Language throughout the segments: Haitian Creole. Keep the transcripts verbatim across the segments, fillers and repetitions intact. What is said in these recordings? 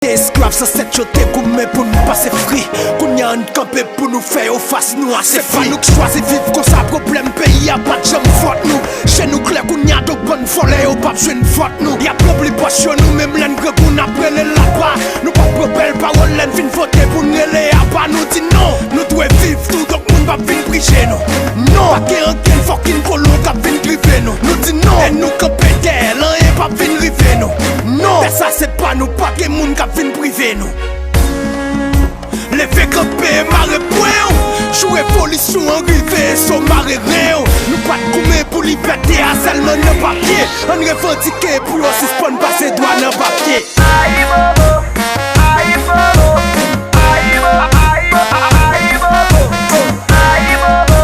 Esklav zansèt yo te goumen pou n pase fri. Kounye a, ann kanpe pou nou fè yo fas, nou ase fri. Se pa nou k chwazi viv konsa, pwoblèm peyi a pa t janm fòt nou. Je nou klè kounye a, donk bann vòlè yo p ap jwenn vòt nou. Y ap ranpli pòch yo, nou menm lè n grangou n ap rele l apa. Nou p ap pran bèl pawòl lè n fin vote pou n rele apa. Nou di non, nou dwe viv tou, donk moun p ap vin prije nou. Non, pa gen ankenn fòkin kolon k ap vin drive nou. Nou di non, e nou kanpe dèyè l, anyen p ap vin rive nou. Non, tè sa se pa nou, pa gen moun k ap vin prive nou. Leve kanpe, mare pwen w. Jou revolisyon an rive, so mare ren w. Nou pa t goumen pou libète a sèlman nan papye. Ann revandike pou yo sispann pase dwa nan papye. Ayibobo, ayibobo, ayibobo, ayibobo, ayibobo.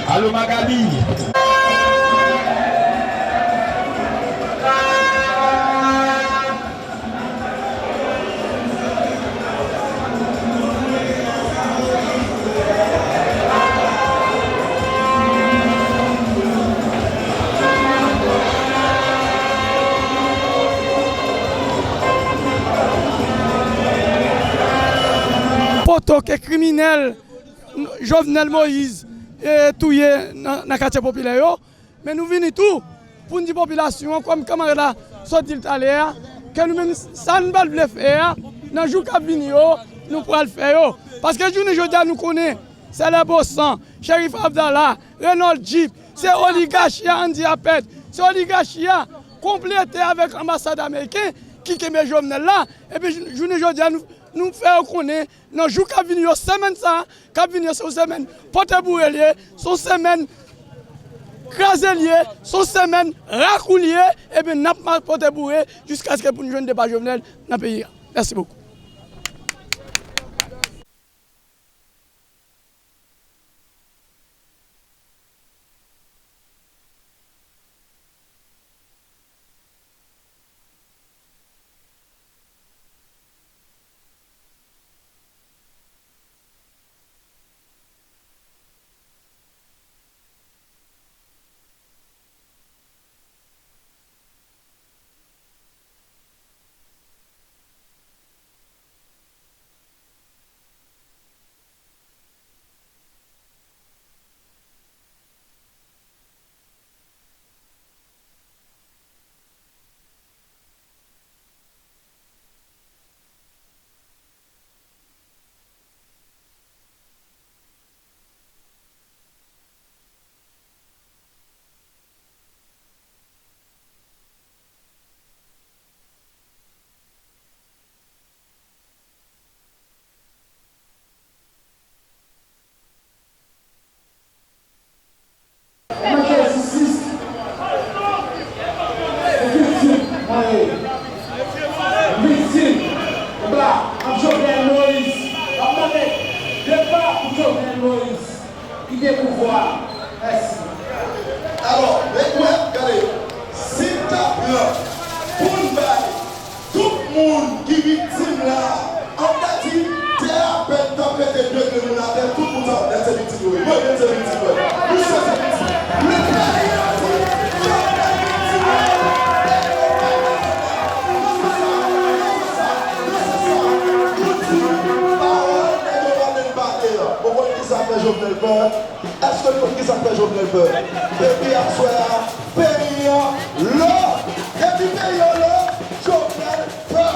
Alo, Magali. Poto ke kriminèl Jovenel Moïse, e, touye nan, nan katye popilè yo. Men nou vini tou pou n di popilasyon an, kòm kanmarad la sot di l talè a, ke nou menm sa n pa t vle fè a, nan jou k ap vini yo, nou pral fè yo. Paske jounen jodi a, nou konnen Célèbre Sang, Cherif Abdallah, Renold Jeep, se oligachi a Andy Apert, Oligachi a konplete avèk anbasad ameriken ki kenbe Jovenel la. Epi jou- jounen jodi a, nou, nou fè yo konnen nan jou k ap vini yo, semèn sa a k ap vini yo, se yon semèn pote boure l ye, se yon semèn kraze l ye, se yon semèn rakou l ye. Ebyen, n ap ma- pote boure jiskaske pou n jwenn depa Jovenel nan peyi a. Mèsi bokou. Mwen te jistis. Viktim mwen ye. Viktim. Anba, ap Jovenel Moïse. Ap mande depa pou Jovenel Moïse. Ki gen pouvwa. Mèsi. Alò, men kwè, gade, si n ta pran pou n bay tout moun ki viktim la, an ta di, tè a apèn t ap rete de grenn moun atè, tout moun sa yo nèt se viktim yo ye. Mwen menm se viktim mwen. Misye se viktim. Le peyi an di, Jovenel viktim yo ye. Nan sans sa, nan sans sa, nan sans sa, nou di, pawòl nèg yo pa vle n pale an. Ou konn kisa k fè Jovenel pè? Èske nou konn kisa k fè Jovenel pè? Depi aswè a, peyi an lòd. Depi peyi an lòd, Jovenel pè.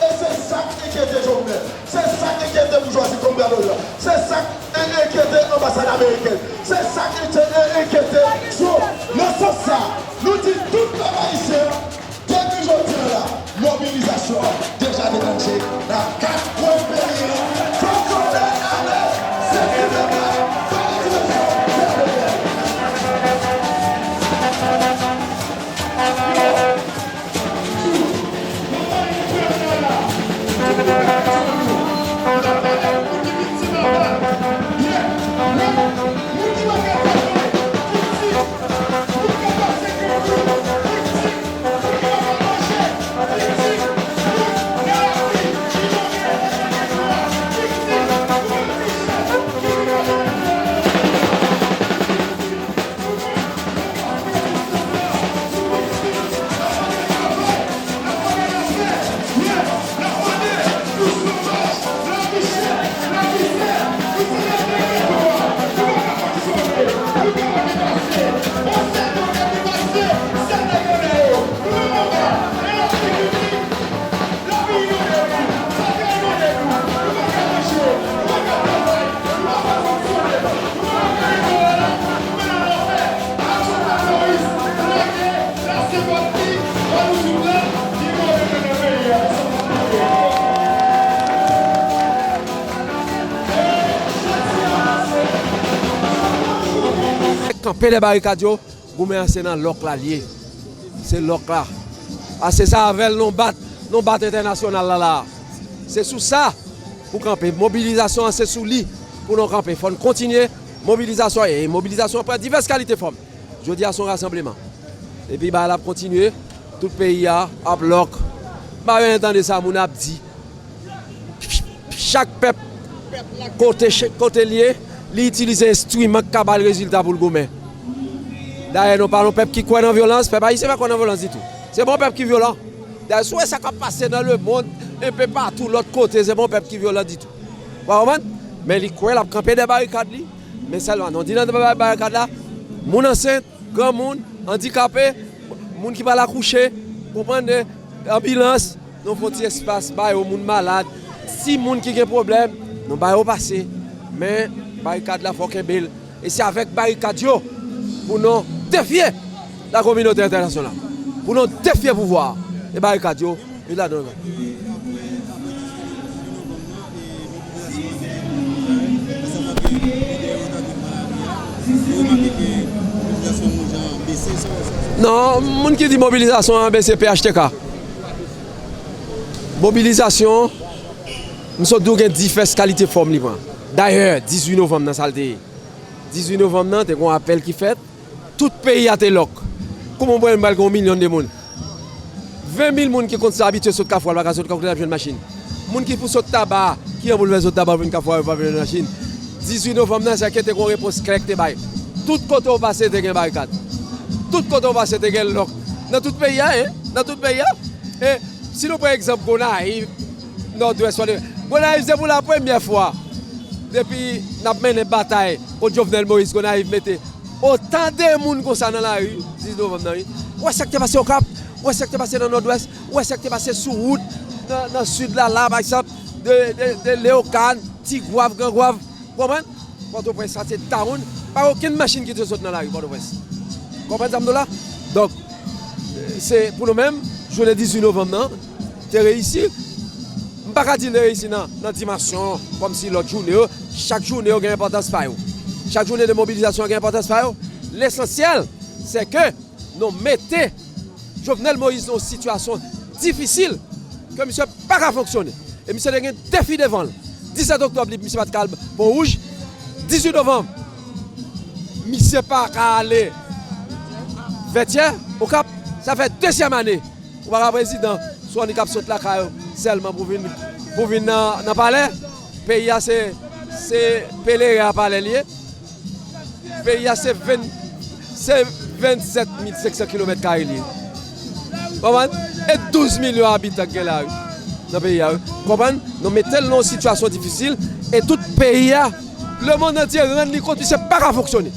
E se sa k enkyete Jovenel. Se sa k enkyete boujwazi Kongo Brazzaville la. Se sa k en- enkyete anbasad amerikèn. Se sa k enkyete, enkyete Trump. Nan sans sa, nou di tout pèp ayisyen an, depi jodi a la, mobilizasyon an deja deklanche nan kat kwen peyi an. Fòk Jovenel ale! Sezi pèp la! Fòk mobilizasyon an deja deklanche! Kanpe dèyè barikad yo, goumen an se nan lòk la l ye. Se lòk la. Pase sa avè l, non bat, non bat entènasyonal la la. Se sou sa pou kanpe. Mobilizasyon an se sou li pou nou kanpe. Fò n kontinye mobilizasyon an. E mobilizasyon an pran divès kalite fòm. Jodi a se yon rasanbleman. Epi bagay la ap kontinye. Tout peyi a ap lòk. M pa renmen tande sa moun ap di. Chak pèp kote, kote l ye, li itilize enstriman k ka ba l rezilta pou l goumen. Dayè, nou pa yon pèp ki kwè nan vyolans, pèp ayisyen pa kwè nan vyolans ditou. Se pa yon pèp ki vyolan. Dayè, si w wè sa k ap pase nan lemonn, enpe patou, lòt kote, se pa yon pèp ki vyolan ditou. Ou pa konprann? Men li kwè l ap kanpe dèyè barikad li, men sèlman, nou di nan dèyè barikad la, moun ansent, granmoun, andikape, moun ki pral akouche, konprann, anbilans, nou fè yon ti espas ba yo, moun malad, ti moun ki gen pwoblèm, nou ba yo pase. Men barikad la fò kenbe l. E se avèk barikad yo pou nou defye lakominote entènasyonal pou nou defye pouvwa a. E barikad yo, yo ladan yo. Non, moun ki di mobilizasyon an bese, P H T K. Mobilizasyon, m sot di w gen divès kalite fòm li pran. Dayè, dizuit novanm nan, sa l te ye. Dizuit novanm nan, te gen yon apèl ki fèt. Tout peyi a te lòk. Kouman w pral gen yon milyon de moun? Ven mil moun ki konn sa abitye sot Kafou a, pa ka sot Kafou a, l ap jwenn machin. Moun ki pou sot Taba, ki an pou l fè sot Taba pou vin Kafou a, yo pa vin jwenn machin. Dizuit novanm nan, se ke te gen yon repons klè ki te bay. Tout kote w pase, te gen barikad. Tout kote w pase, te gen lòk. Nan tout peyi a, en. Nan tout peyi a. E si nou pran egzanp Gonayiv, Nòdwès, Gonayiv, se pou la premyè fwa depi n ap mennen batay kont Jovenel Moïse, Gonayiv mete otan de moun konsa nan lari, dizuit novanm nan, wi. Ou wè sa k te pase Okap, ou wè sa k te pase nan Nòdwès, ou wè sa k te pase sou wout nan, nan sid la, la, pa egzanp, de, de, de Leyogàn, Tigwav, Grangwav, ou konprann? Pòtoprens sa te down, pa okenn machin ki te sot nan lari Pòtoprens. Konprann sa m di w la? Donk, se pou nou menm, jounen dizuit novanm nan, te reyisi. M pa ka di l te reyisi nan, nan dimansyon, kòmsi lòt jounen yo, chak jounen yo gen enpòtans pa yo. Chak jounen de mobilizasyon gen enpòtans pa yo. Lesansyèl, se ke nou mete Jovenel Moïse nan yon sitiyasyon difisil ke misye pa ka fonksyone. E misye te gen defi devan l. Disèt oktòb, li, misye pa t ka al Pon Wouj. Dizuit novanm, misye pa ka ale Vètyè, Okap. Sa fè dezyèm ane. Ou pa ka prezidan, sou annik ap sot lakay ou sèlman pou vin, pou vin nan, nan palè. Peyi a se, se peleren a palè li ye. Peyi a se ven, se vennsèt mil senk san kilomèt kare li ye. Konprann? E douz milyon abitan k gen la, wi. Nan peyi a, wi. Konprann? Nou mete l nan yon sitiyasyon difisil e tout peyi a, lemonn antye rann li kont misye pa ka fonksyone.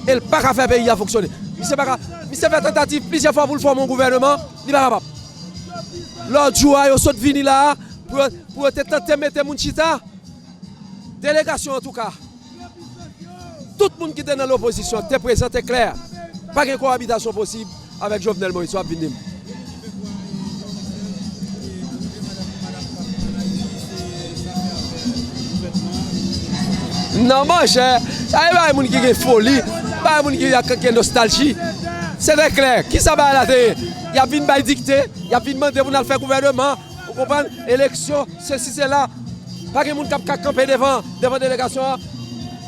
E l pa ka fè peyi a fonksyone. Misye pa ka, misye fè tantativ plizyè fwa pou l fòme yon gouvèneman, li pa kapab. Lòt jou a, yo sot vini la a, pou yo, pou yo te tante mete moun chita. Delegasyon, antouka, tout moun ki te nan lopozisyon te prezan, te klè. Pa gen kowabitasyon posib avèk Jovenel Moïse, w ap vin di m. Non, monchè, sa e bagay moun ki gen foli, bagay moun ki ak, gen nostalji. Se trè klè, kisa bagay la te ye? Y ap vin bay dikte, y ap vin mande pou n al fè gouvèneman, ou konprann, eleksyon, sesi, sela. Pa gen moun k ap ka kanpe devan, devan delegasyon an.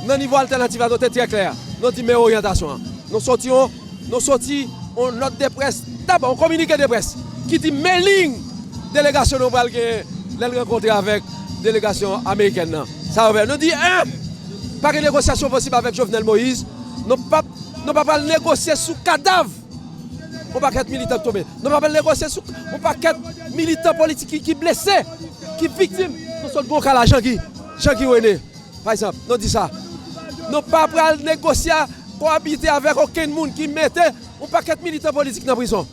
Nan nivo Altènativ la, nou te trè klè. Nou di men oryantasyon an. Nou soti yon, nou soti yon nòt de près, dabò, yon kominike de près ki di men liy delegasyon nou pral genyen lè l rankontre avèk delegasyon amerikèn nan. Sa yo fè. Nou di, en, pa gen negosyasyon posib avèk Jovenel Moïse. Nou p ap, nou pa pral negosye sou kadav yon pakèt militan k tonbe. Nou pa pral negosye sou yon pakèt militan politik ki, ki blese, ki viktim. Nou sot gon ka la, Jean Guy, Jean Guy René, pa egzanp, nou di sa. Nou pa pral negosye, kowabite avèk okenn moun ki mete yon pakèt militan politik nan prizon.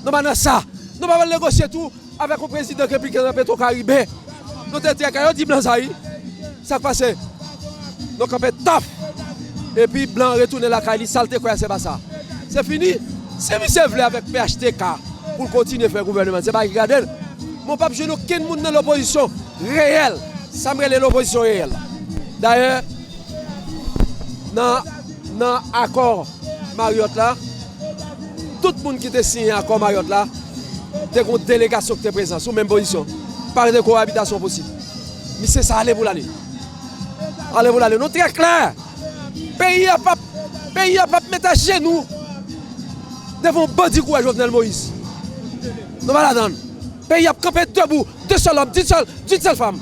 Nou pa nan sa. Nou pa pral negosye tou avèk yon prezidan k enplike nan Petwokaribe. Nou te di ak yo, di blan sa, wi. Sa k pase? Nou kanpe tòf. Epi blan retounen lakay li, sa l te kwè a, se pa sa. Se fini. Si misye vle avèk P H T K pou l kontinye fè gouvèneman, se bagay ki gade l. Men w p ap jwenn okenn moun nan lopozisyon reyèl. Sa m rele lopozisyon reyèl. Dayè, nan, nan akò Maryòt la, tout moun ki te siyen akò Maryòt la, te gen yon delegasyon ki te prezan sou menm pozisyon. Pa gen kowabitasyon posib. Misye sa ale pou l ale. Ale pou l ale. Nou trè klè. Peyi a p ap, peyi a p ap met ajenou devan yon bandi kouraj Jovenel Moïse. Nou pa ladan l. Peyi ap kanpe debou, de sèl òm, d'une sèl, d'une sèl fanm,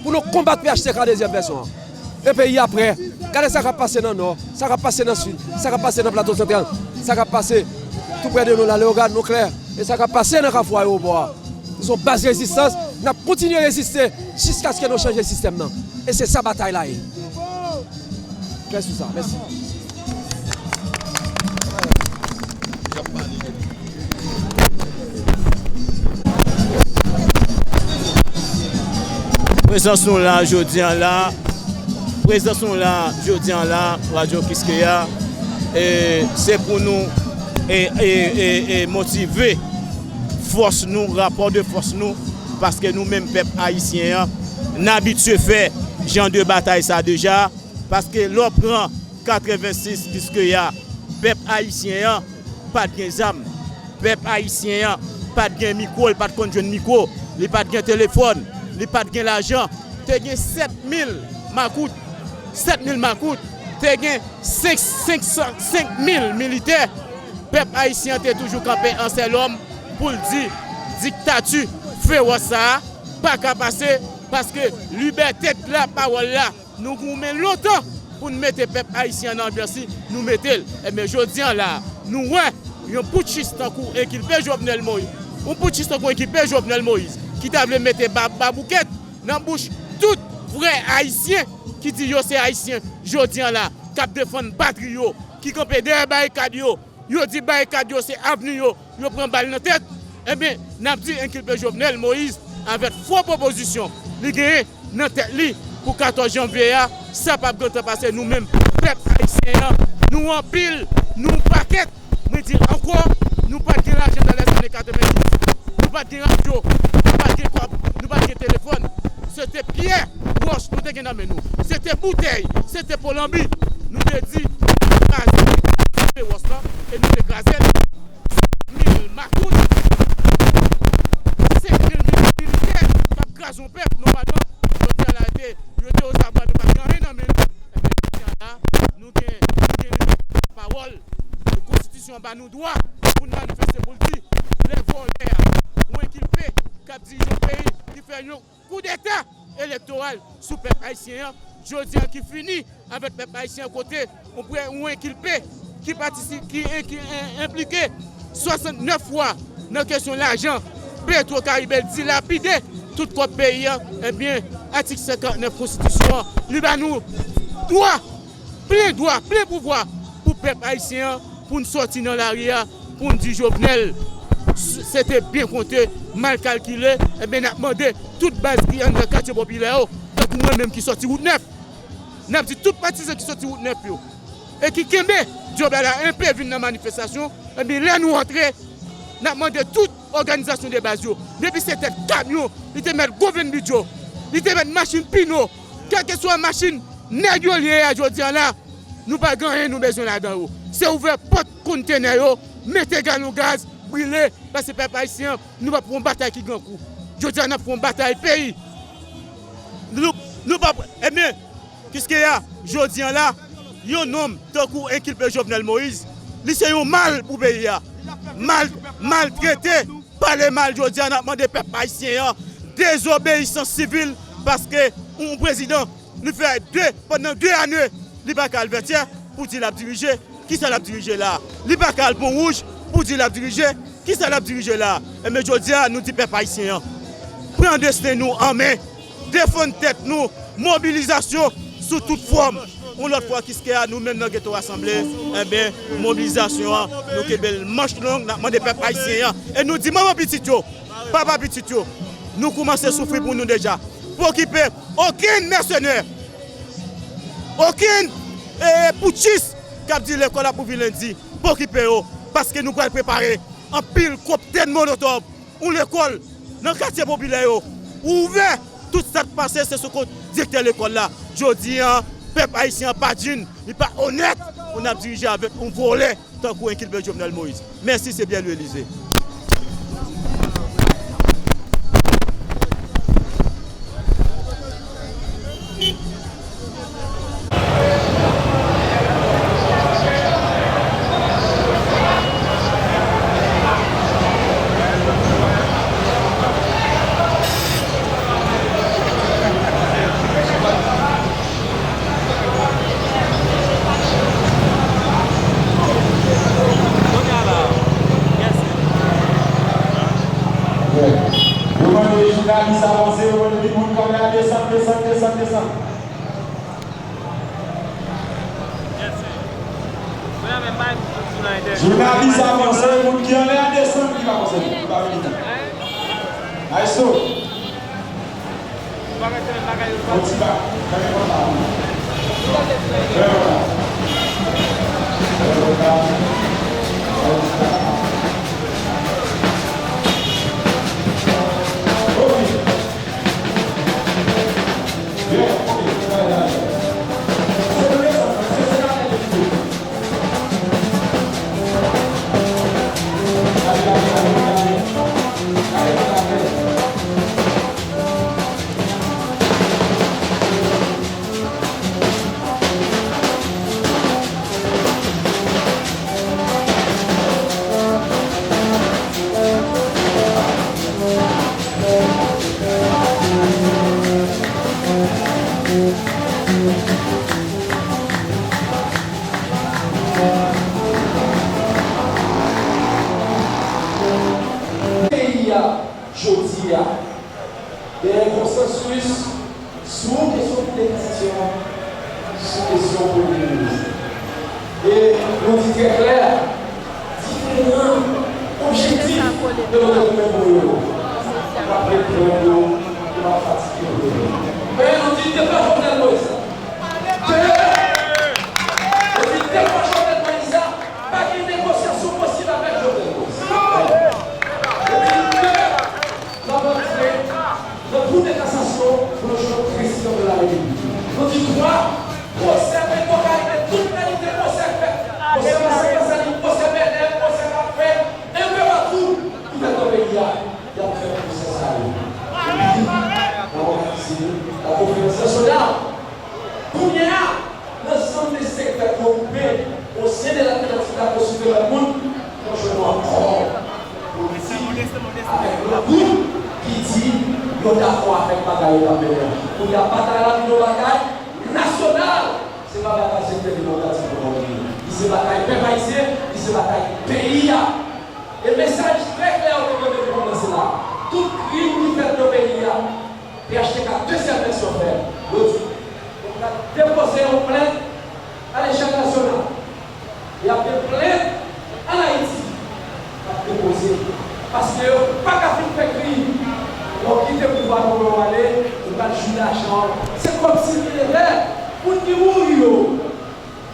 pou nou konbat P H T K dezyèm vèsyon an. E peyi a prè. Gade sa k ap pase nan Nò, sa k ap pase nan Sid, sa k ap pase nan Plato Santral, sa k ap pase tou prè de nou la, Leyogàn, nou klè. E sa k ap pase nan Kafou Ayewopò a. Nou se yon baz rezistans, n ap kontinye reziste jiskaske nou chanje sistèm nan. E se sa batay la ye. Klè sou sa. Mèsi. Prezans nou la jodi a la, prezans nou la jodi a la, Radyo Kiskeya, e se pou nou e, e, e, e motive fòs nou, rapò de fòs nou, paske nou menm pèp ayisyen an, n abitye fè jan de batay sa deja, paske lè w pran katrevensis kiskeya, pèp ayisyen an pa t gen zam, pèp ayisyen an pa t gen mikwo, li pa t konn jwenn mikwo, li pa t gen telefòn, li pa t gen lajan, te gen sèt mil makout, sèt mil makout, te gen senk, senk san, senk mil militè. Pèp ayisyen an te toujou kanpe an sèl òm pou l di diktati fewòs sa a pa ka pase, paske libète lapawòl la, nou goumen lontan pou n mete pèp ayisyen an nan anbyans li, nou mete l. Ebyen, jodi an la a, nou wè yon poutchis tankou enkilpe Jovenel Moïse, yon poutchis tankou enkilpe Jovenel Moïse, ki ta vle mete ba-, baboukèt nan bouch tout vrè ayisyen ki di yo se ayisyen jodi an la, k ap defann patri yo, ki kanpe dèyè barikad yo. Yo di barikad yo se avni yo, yo pran bal nan tèt. Ebyen, n ap di enkilpe Jovenel Moïse, avèk fo pwopozisyon li genyen nan tèt li pou katòz janvye a, sa p ap gentan pase. Nou menm, pèp ayisyen an, nou anpil, nou pakèt. Mwen di l ankò, nou pa t gen lajan nan lèzane katrevendiz. Nou pa t gen radyo, nou pa t gen kòb, nou pa t gen telefòn. Se te pyè, wòch nou te gen nan men nou. Se te boutèy, se te polanbi. Nou te di, nou kraze fewòs lan, e nou te kraze l. Mil makout, senk mil militè k ap kraze yon pèp, nòmalman, jodi a la, te, yo te ozabwa, nou pa t gen anyen nan men nou. Ebyen, jodi a la, nou gen, nou gen pawòl. Konstitisyon an ba nou dwa pou n manifeste, pou l di, lè vòlè a, ou enkilpe, k ap dirije yon peyi, ki fè yon koudeta elektoral sou pèp ayisyen an, jodi a ki fini avèk pèp ayisyen an, kote yon pre-, yon enkilpe ki patisi-, ki, ki en-, enplike swasantnèf fwa nan kesyon lajan Petro Caribe, dilapide tout kòb peyi a, ebyen, atik senkantnèf konstitisyon an, li ba nou dwa, plen dwa, plen pouvwa pou pèp ayisyen an, pou n sòti nan lari a, pou n di Jovenel, s-, se te byen konte, mal kalkile, ebyen, n ap mande tout baz ki anndan katye popilè yo, tankou mwen menm ki sòti Wout Nèf. N ap di tout patizan ki sòti Wout Nèf yo, e ki kenbe djòb la la, enpe vin nan manifestasyon, ebyen, lè nou antre, n ap mande tout òganizasyon de baz yo, depi se tèt kamyon, li te mèt gwo venn bidyo, li te mèt machin pino, kèlkeswa machin nèg yo ye a jodi a la, nou pa gen anyen nou bezwen ladan yo. Se ouvè pòt kontenè yo, mete galon gaz, brile, paske pèp ayisyen an, nou p ap fè yon batay ki gran kou. Jodi a, n ap fè yon batay peyi. Nou, nou p ap, ebyen, kiskeya, jodi a la, yon nonm tankou enkilpe Jovenel Moïse, li se yon mal pou peyi a. Mal, maltrete, pale mal, jodi a, n ap mande pèp ayisyen an, dezobeyisans sivil, paske yon prezidan li fè de, pandan de ane, li pa ka al Vètyè pou di l ap dirije. Kisa l ap dirije la a? Li pa ka al Pon Wouj pou di l ap dirije. Kisa l ap dirije la a? Ebyen, jodi a, nou di pèp ayisyen an, pran desten nou an men, defann tèt nou, mobilizasyon sou tout fòm. Yon lòt fwa, kiskeya, nou menm nan geto rasanble, ebyen, mobilizasyon an, nou kenbe l manch long, n ap mande pèp ayisyen an. E nou di manman pitit yo, papa pitit yo, nou koumanse soufri pou nou deja. Pa okipe okenn mèsenè, okenn, e, poutchis k ap di lekòl ap ouvri lendi. Pa okipe yo, paske nou pral prepare anpil koktèl molotòv, yon lekòl nan katye popilè yo. Ouvè, tout sa k pase, se sou kont direktè lekòl la. Jodi a, pèp ayisyen an pa diy, li pa onèt pou n ap dirije avèk yon vòlè tankou enkilpe Jovenel Moïse. Mèsi, se Pierre Louis Elysée. Yo mande jounalis avanse, yo mande tout moun kanpe a desann, desann, desann, desann. Jounalis avanse, moun ki anlè a desann, ki pa konsantre, ki pa vini. Maestro. Yon ti bak. Fè yon bak. Fè yon bak. Peyi a, jodi a, genyen konsansis sou kesyon de kasasyon, sou kesyon pou minis. E nou di trè klè, diferan objektif ke nou te goumen pou yo, n ap reprann yo, nou p ap fatige yo. Men nou di devan Jovenel Moïse la. Nou di devan Jovenel Moïse la, pa gen negosyasyon posib avèk Jovenel Moïse. Nou di devan N ap antre nan Kou de Kasasyon pou nou jwenn prezidan de la Repiblik. Nou di twa, pwosè Petro Karibe, tout kalite pwosè k fèt. Pwosè Marcel Desalin, pwosè Bèlè, pwosè Kafèy, enpe patou ki fèt nan peyi a, y ap fè pwosè sa yo. Epi, n ap òganize Lakonferans Nasyonal. Kounye a, nan zòn de sektè k regwoupe o sen de Latlantik la, pou site lòt moun, nou jwenn yon akò politik avèk lòt gwoup ki di yo dakò avèk batay yo k ap mennen an. Kounye a, batay la vin yon batay nasyonal. Se pa batay sektè demokratik ankò li ye. Li se batay pèp ayisyen, li se batay peyi a. E mesaj trè klè yo te mande pou kòmanse la. Tout krim ki fèt nan peyi a, P H T K dezyèm vèsyon fè, yo di, yo pral depoze yon plent a lechèl nasyonal. Y ap gen plent ann Ayiti k ap depoze. Paske yo pa ka fin fè krim, w ap kite pouvwa nan men w ale, ou pral jwi lajan w. Se kòmsi li leve moun ki mouri yo.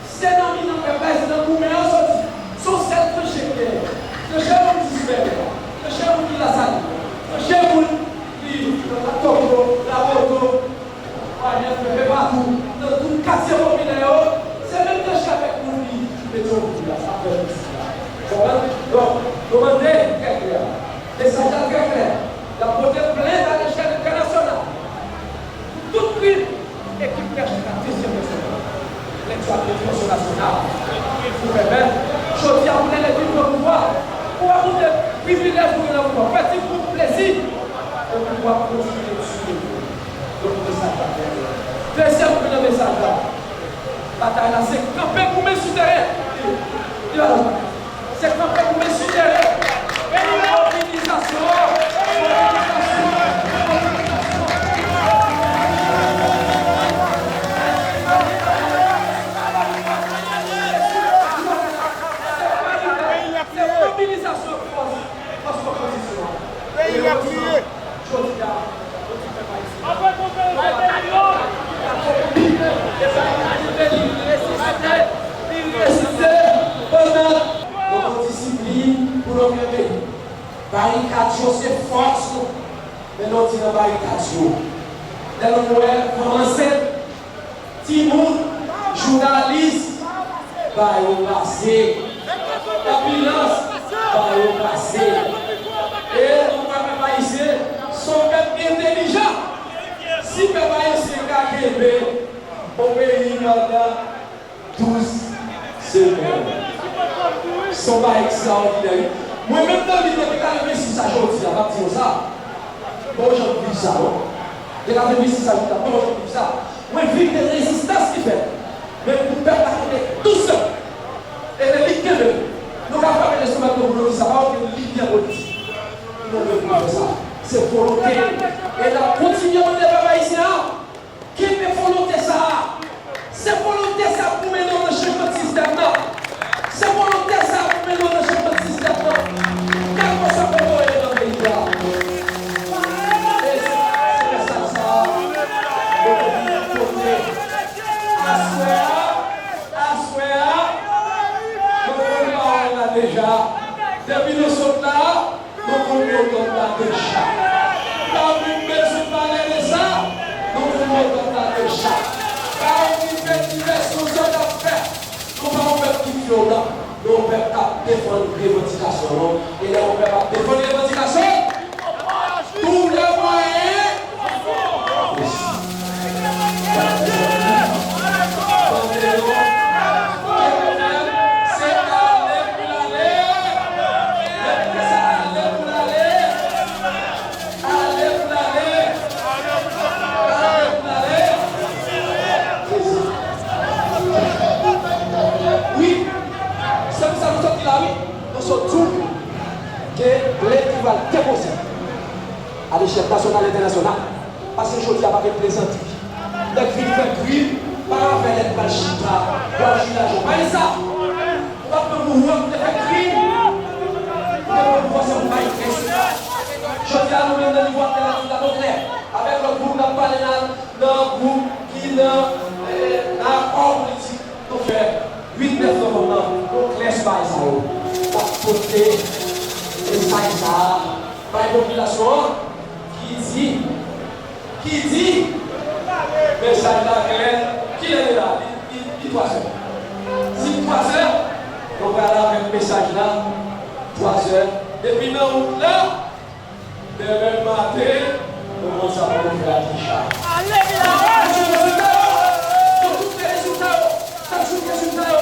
Se nan mitan pèp la, se nan goumen an soti. Se yon sèl tranche ki genyen. Tranche moun ki sou Bèlè a. Tranche moun ki Lasalin. Tranche moun ki nan Latòbyo, Laboto, Wanyèt, enpe patou, nan tout katye popilè yo. Se menm tranche avèk moun ki Petyonvil la, sa fè isit la. Konprann? Donk, nou mande trè klè. Mesaj la trè klè. N ap pote plent a lechèl entènasyonal. Tout krim, ekip P H T K dezyèm vèsyon, lè n swa de dimansyon nasyonal, pou pèmèt, jodi a, pou lè nèg vin pran pouvwa, pou w ap goute privilèj ou gen nan pouvwa, fè ti gwoup plezi, epi w ap kontinye tiye. Donk, mesaj la trè klè. Dezyèm pri nan mesaj la, batay la, se kanpe goumen sou teren. Li pa nan Se kanpe goumen sou teren. Mobilizasyon, mobilizasyon, mobilizasyon. Se mobilizasyon fòs, fòs opozisyon an. Peyi a kriye. Jodi a, li reziste pandan nou disiplin pou nou kenbe. Barikad yo se fòs nou. Men nou di nan barikad yo. Lè nou wè fanm ansent, timoun, jounalis, ba yo pase. Anbilans, ba yo pase. E nou pa pèp ayisyen, se yon pèp entèlijan. Si pèp ayisyen ka kenbe yon peyi pandan douz semèn, se yon bagay ekstraòdinè, wi. Mwen menm nan lit nan de katrevensis a jodi a, m ap di nou sa. Bon jan pou viv sa, non. De katrevensis a jodi a, bon jan pou viv sa. Mwen viv de rezistans ki fèt. Men pou pèp la kenbe tou san. E de lit kenbe. Nou ka frape lestomak nou pou nou di sa, pa okenn lidè politik ki mande pou nou fè sa. Se volonte. E n ap kontinye mande pèp ayisyen an, kenbe volonte sa a. Se volonte sa a pou mennen w nan chanjman sistèm nan. Se volonte sa a pou mennen w nan chanjman sistèm nan. Kèlkeswa kote w ye nan peyi a. E se mesaj sa a mwen te vin pote aswè a. Aswè a, nou konn pawòl la deja. Sa n ap fè, nou pa yon pèp ki fyodan, nou yon pèp k ap defann revandikasyon nou. E lè yon pèp ap defann revandikasyon l, tou lè mwayen, tande non, se ale pou l ale, se ale pou l ale. Ale pou n ale! Ale pou n ale! Jezi. Wi, se pou sa nou sot di la, wi. Nou sot di w ke plent ki pral depoze a lechèl nasyonal, entènasyonal, paske jodi a pa gen plezantri. Nèg vin fè krim, pa avè nèg pral chita, pral jwi lajan. Pa gen sa! Ou pa pran pouvwa pou te fè krim. Ou te pran pouvwa se pou bay krim. Jodi a, nou menm nan nivo altènativ la, nou klè. Avèk lòt gwoup, n ap pale nan, nan gwoup ki nan, eh, nan akò politik. Nou fè uit nèf novanm nan, nou klè sou bagay sa yo. N ap pote mesaj sa a bay popilasyon an ki di ki di, mesaj la klè, kilè li la? Li, li, li twazè. Si twazè, nou pral avèk mesaj la, twazè, depi nan wout la, demen maten, nou konn sa pou nou fè ak Richard. Tout rezilta yo, chak jou rezilta yo,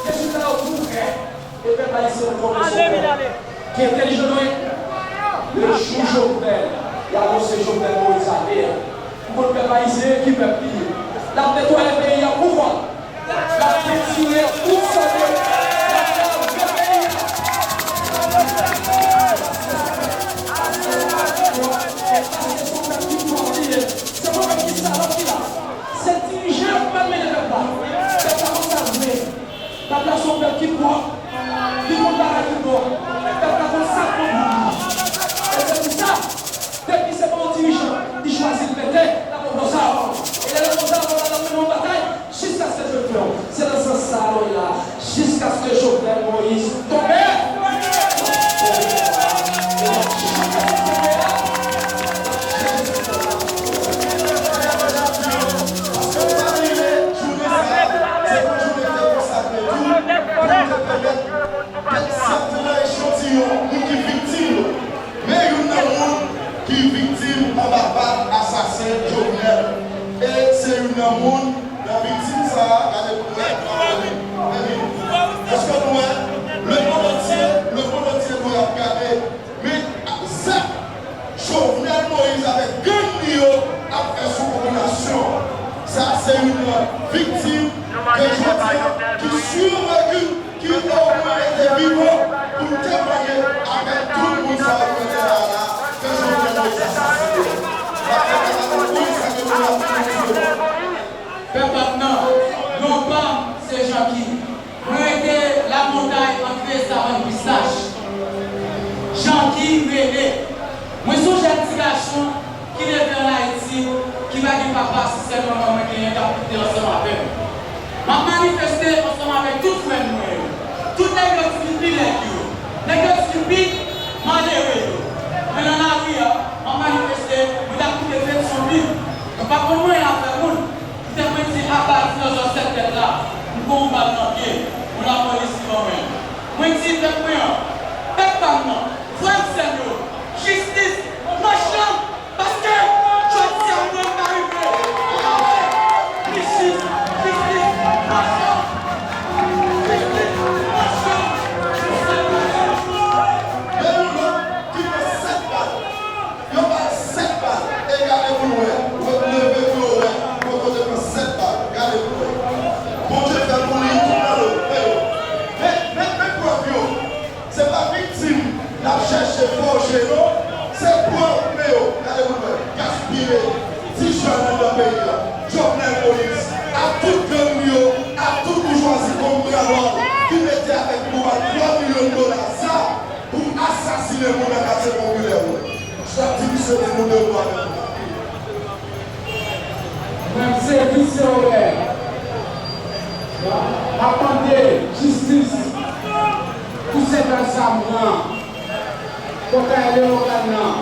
rezilta yo tou prè. E pèp ayisyen, nou konnen se pèp ki entèlijan nou ye. Le jou Jovenel, y anonse Jovenel Moïse ale a, m konn pèp ayisyen ki pèp li ye. L ap netwaye peyi a pou kò l. L ap pentire tout sa ke l ap lave peyi a. Paske se yon pèp ki pwòp li ye. Se yon pèp ki salòp ki la. Se dirijan yo k malmennen pèp la. Pèp la konn sa l vle. Pèp la se yon pèp ki pwòp, li konn bagay ki bon, pèp la konn sa k bon pou li. E se pou sa, depi se pa yon dirijan li chwazi l mete, l ap pran sa ankò. E lè l pran sa ankò, l ap mennen yon batay jiskaske Jovenel. Se nan sans sa a nou ye la, jiskaske Jovenel Moïse tonbe. Paske pa bliye, jounen sa a, se yon jounen ki te konsakre tou pou nou te pèmèt kèk sèten nan echantiyon moun ki viktim yo. Men youn nan moun ki viktim anba bal asasen Jovenel. E se youn nan moun nan viktim sa a, gade pou nou wè, èske nou wè, lemonn antye, lemonn antye nou ap gade. Men zak Jovenel Moïse avèk gang li yo ap fè sou popilasyon. Sa se youn nan viktim ke jodi a ki siveviv, ki omwen rete vivan pou l temwanye avèk tout moun sa yo ki rete la a la ke Jovenel Moïse asasinen. N ap fè kaka pou wi sa ke nou ap fè nan ti devan. Pèp ap nan, non pa m se Janki. Mwen rete Lamontay antre Savann Pistach. Janki Rene. Mwen se yon jèn ti gason ki leve ann Ayiti, ki pa gen papa, se sèl manman mwen genyen k ap koute ansanm avè m. M ap manifeste ansanm avèk tout frè m mwen yo. Tout nèg yo di m pi lèd yo. Nèg yo di m pi malere yo. Mwen nan lari a, m ap manifeste, mwen t ap koute Fredson Bib. Mwen pa konn mwen afè moun. Kite mwen di apa ti nan zòn sèt tèt la, m pran yon bal nan pye, yon lapolis ki ban mwen. Mwen di pèp mwen an, pèp pa m nan, frè m sè m yo, jistis, machann, paske jodi a mwen pa rive. Jistis, jistis, machann, jistis, machann, jistis, machann. Gen yon lòt ki pran sèt bal. Yo ba l sèt bal, e gade pou l wè, leve pou yo wè, kote yo te pran sèt bal, gade pou l wè. Bondye fè pou li, tout nan lòt, men yo. Men, men, men prèv yo. Se pa viktim n ap chèche fòje non, se prèv, men yo, gade pou l wè. Gaspiye ti jèn anndan peyi a. Jovenel Moïse, ak tout gang li yo, ak tout boujwazi kòm bra lwal, ki mete avèk pou ba l twa milyon dola sa. Pou asasinen moun nan katye popilè yo. Chak ti misye di nou de mo avèk nou. Mwen se Visye Obè. M ap mande jistis pou sèt bal sa m pran. Kòkay Leyogàn nan,